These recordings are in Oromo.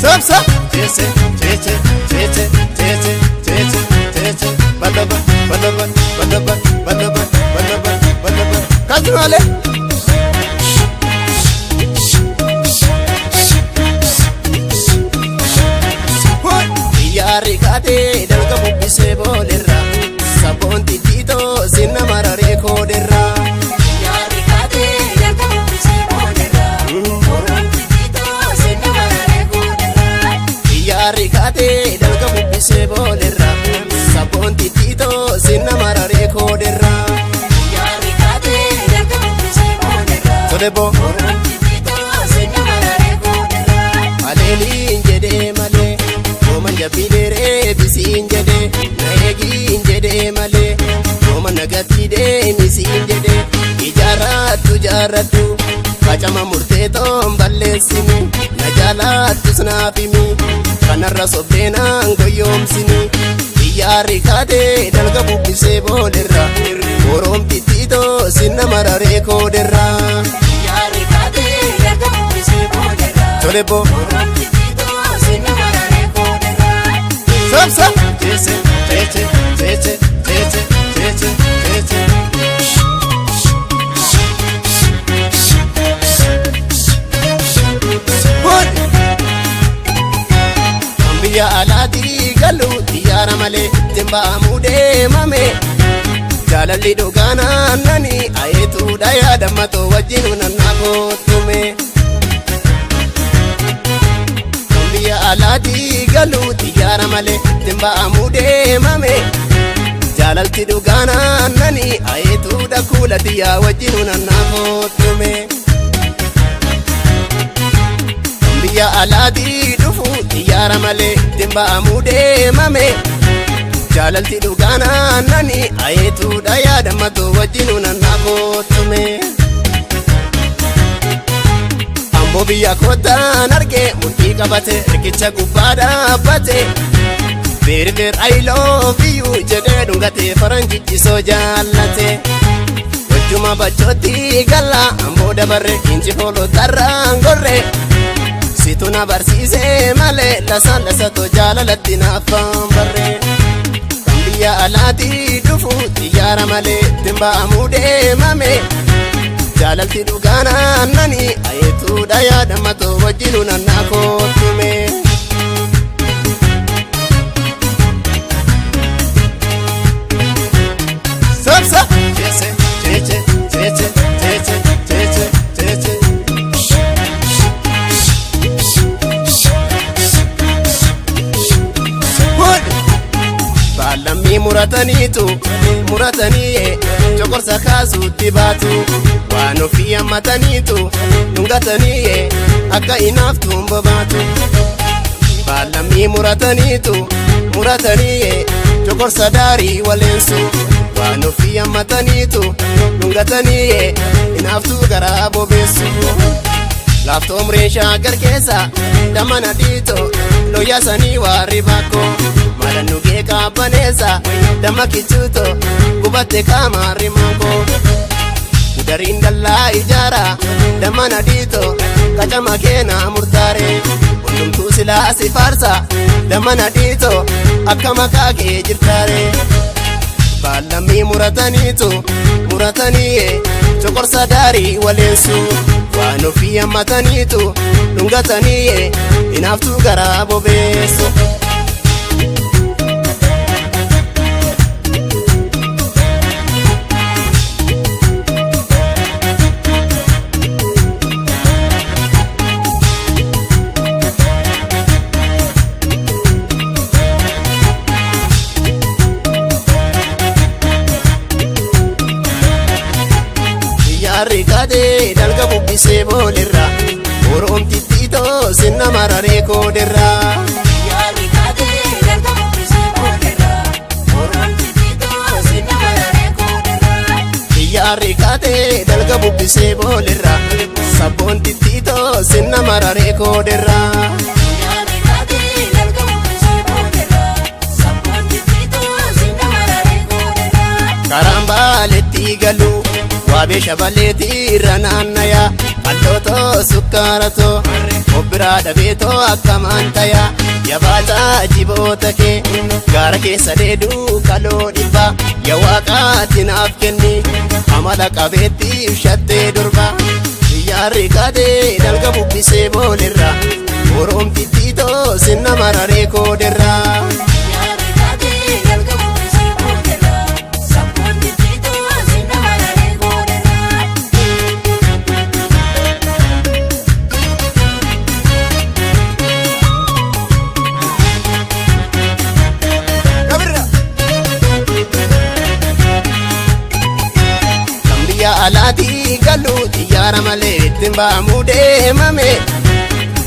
Sabsa. Chese chese chese chese chese chese badaba badaba badaba badaba badaba badaba. Kasimale. Xiyyaarri kaatee dalga bubbisee boolerra saboon tittiitoo sinna mararee kooderra. Yaari kaatee dalga bubbisee boodarra. Oromoon titoo sinna mararee koodarra. Xiyyaarri kaatee dalga bubbisee boolerra saboon tittiitoo sinna mararee kooderra. Yaari kaatee dalga bubbisee boodarra. Tole boo. Oromoon titoo sinna mararee koodarra. Aleeliin jedhee malee gooman jabbiilee bisiin jedhee na eegiin jedhee malee gooma nagatti deemisiin jedhee ijaarrattu jaarrattu qacama murtee toon balleessini na jaalattus naaf himi kanarra sobdeenaan goyyoomsini xiyyaarri kaatee dalga bubbisee boolerra oroomtittiitoo sinna mararee kooderra. Yaari kaatee dalga bubbisee boodarra. Tole boo. Oromoon titoo sinna mararee koodarra. Sabsa. Chese chese chese chese chese chese. Hodi. Kan biyya alaatii galu xiyyaara malee ittiin ba'amuu deemame. Jaalalli dhugaa naannani ayeetuudha yaadammatoo wajjin nannaa kootume. Kan biyya alaatii galu xiyyaara malee ittiin ba'amuu deemame. Jaalalti dhugaa naannani ayeetuudha kuula xiyyaa wajjin nannaa kootume. Kan biyya alaatii dhufu xiyyaara malee ittiin ba'amuu deemame. Jaalalti dhugaa naannani ayeetuudha yaadammatoo wajjin nannaa kootume. Amboo biyya kootaan arge murtii qabate riqicha gubbaa dhaabbate. Beer I love you jedhee dhungate faranjichisoo jaallate. Wajjuma bachootti galla amboo dabarre inji hoolotarraan gorre. Situ na barsiise malee lasaan lasatoo jaalalatti naafaan barre. Kan biyya alaatii dhufu xiyyaara malee ittiin ba'amuu deemame. Jaalalti dhugaa naannani ayeetuudha yaadammatoo wajjin nannaa kootume. Sabsa. Chese chese chese chese chese chese. Hodi. Baallammii murataniitu muratanii coqorsa kaasuutti baatu waan ofii hammataniitu dhungatanii akka inaaftuun bobaatu. Baallammii murataniitu muratanii coqorsa daarii waleensu waan ofii hammataniitu dhungatanii inaaftuu garaa bobeessu. Laaftoo mureen shaggar keessa damana dhiitoo looyaa sanii waarri bakkoo malannu kee kaabbaneessa dama kichuuto gubatte kaamaarri mankoo. Gudariin dallaa ijaara damana dhiitoo qacama keenaa murtaare hundumtuu silaa si faarsa damana dhiitoo akka maqaa kee jirtaare. Baallammii murataniitu muratanii coqorsa daarii waleensu waan ofii hammataniitu dhungatanii inaaftuu garaa bobeessu. Xiyyaarri kaatee dalga bubbisee boolerra oroomtittiitoo sinna mararee kooderra. Yaari kaatee dalga bubbisee boodarra. Oromoon titoo sinna mararee koodarra. Xiyyaarri kaatee dalga bubbisee boolerra sabboon tittiitoo sinna mararee kooderra. Yaari kaatee dalga bubbisee boodarra. Sabboon titoo sinna mararee koodarra. Karaan baaletti galu waabee shabaleetii irra naannaya qallootoo sukkaaratoo. biraa dhabeetoo akkamaan tayaa yabaataa jiboota kee gaara keessa dheeduu kaloo dhibbaa yaa waaqaati naaf kenni amala qabeettiif shattee durba xiyyaarri kaatee dalga bubbisee boolerra oromtittiitoo sinna mararee kooderra. Xiyyaarri kaatee dalga bubbisee boolerra sabboontittitoo sinna mararee kooderra. Kan biyya alaatii galu xiyyaara malee ittiin ba'amuu deemame.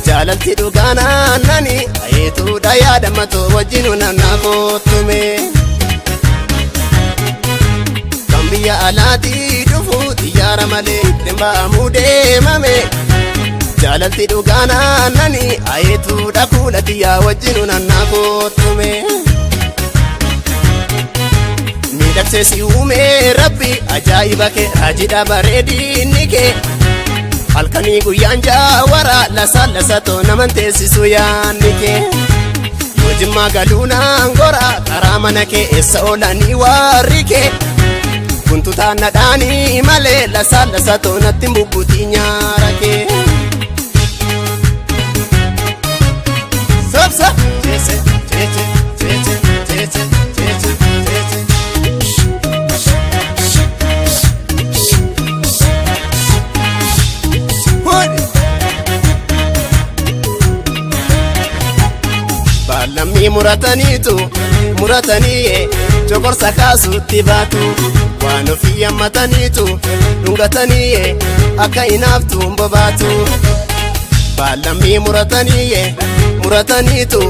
Jaalalti dhugaa naannani ayeetuudha yaadamatoo wajjin naannaa kootume. Kan biyya alaatii dhufu xiyyaara malee ittiin ba'amuu deemame. Jaalalti dhugaa naannani ayeetuudha kuula xiyyaa wajjin naannaa kootume. Miidhagsee si uume rabbi ajaa'iba kee raajidha bareedinni kee halkanii guyyaan jaawara lasa lasatoo naman teessisu yaanni kee yoo jimmaa galuu naan gora karaa mana kee eessa oolanii warri kee guntutaan nadhaanii malee lasa lasatoo natti hin bubbutii nyaara kee. Sab sab jeese jeese jeese jeese jeese jeese. Hodi. Baalammii murataniitu muratanii coqorsa kaasutti baatu waan ofii hammataniitu dhungatanii akka hinaaftu hin bobaatu. Baalammii muratanii murataniitu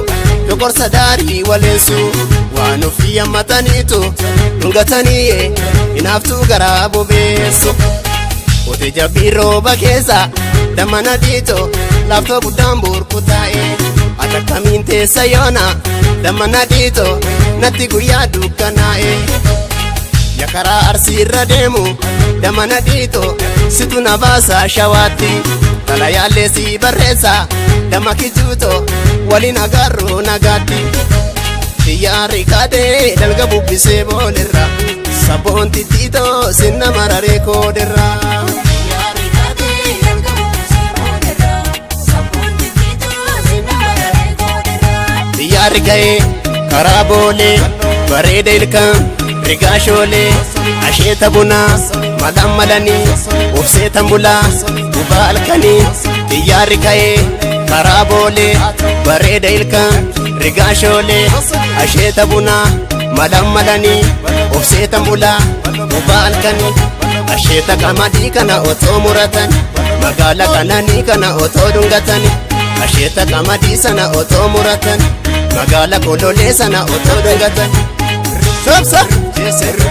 coqorsa daarii waleensu waan ofii hammataniitu dhungatanii hinaaftuu garaa bobeessu. Ote jabbii rooba keessa damana dhiitoo laaftoo guddaan burkutaa'e ati akkamiin teessa yoona damana dhiitoo natti guyyaa dukkanaa'e. Ya karaa arsii irra deemu damana dhiitoo situ na baasa shawaatti xalayaallee si barreessa dama kijuutoo waliin agarru nagaatti. Xiyyaarri kaatee dalga bubbisee boolerra sabboonti tiitoo sinna mararee kooderra. Xiyyaarri kaatee dalga bubbisee boolerra sabboontittitoo sinna mararee kooderra. Xiyyaarri ka'ee karaa boolee bareeda ilkaan rigaa shoolee asheeta bunaa malaan malanii obsee bulaa gubaa halkanii. Xiyyaarri ka'ee karaa boolee bareeda ilkaan rigaa shoolee asheeta bunaa malaan malanii obsee bulaa gubaa halkanii. Asheeta qamadii kana otoo muratan magaala kananii kana otoo dhungatan asheeta qamadii sana otoo muratan magaala kololee sana otoo dhungatan. Sabsa. Jeese.